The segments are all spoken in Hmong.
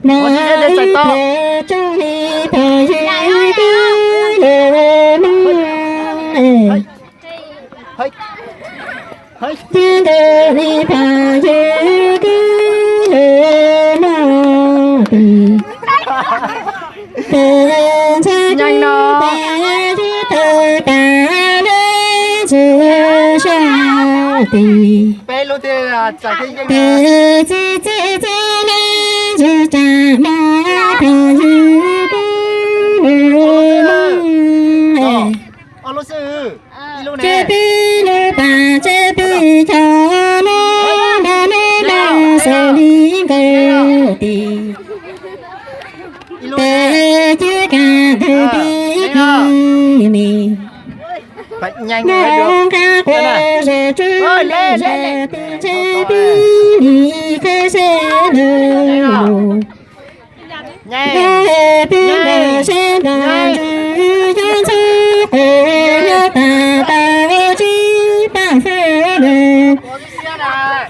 Ua tsis tau txais tau. Hais. Hais. Nyeeg no. Peb lub thiab txais thiaj yeej na. Ob lub xwb. Ib lub ne. Tsev pib lub pas tsev pib cov lub nrog neb nrog xaus li nkawd tim. Tes cia kam tus tib kis mis. Noj nqa quas zos tsuj li zos tus tsev pib li khawb seb lawm. Nyob pib nrog seb nrog ntsws, nyob ntxhab quas nyob tas tau tsib pab fawb lawm.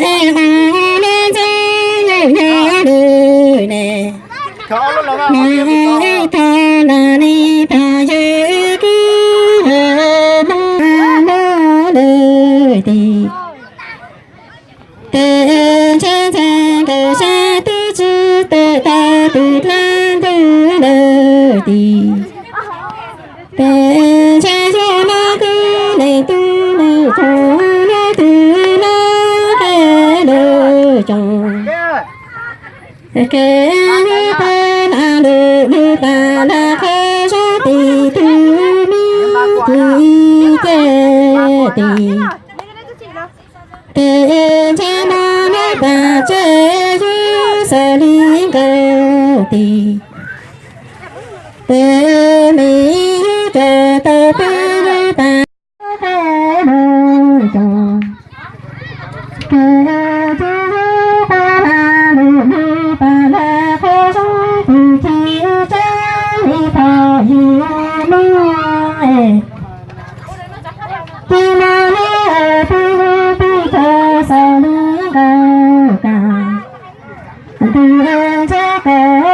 Es qhov neb ntxhab nyob nyob lawm ne. Mas ib tog lam li tog yawg kib lawm, Hmoob Hmoob lawm tim. Tes ntshe ntxhais nkawd sab twb tsis tawm tau tus dlaab ntug lawm tim. Tes ntshe yog Hmoob kwv leej tub leej txoo, leej twg leej qe lawm tsoom. Kev pab na lwm lub pas nrag qhov zoo tim tus me ci ces tim. Tes ntshe no lub pas tsev yug xaus li nkawd tim. Tes me yug tso tau peb lub pas qe lawm tsoom. Tes tsis yog quas lam lwm lub pas nrag qhov zoo tim ci tseeb li thaum yug Hmoob es. Tsis no neb pib lub pib txog xaus li nkawd kam. Tus ntshe kawg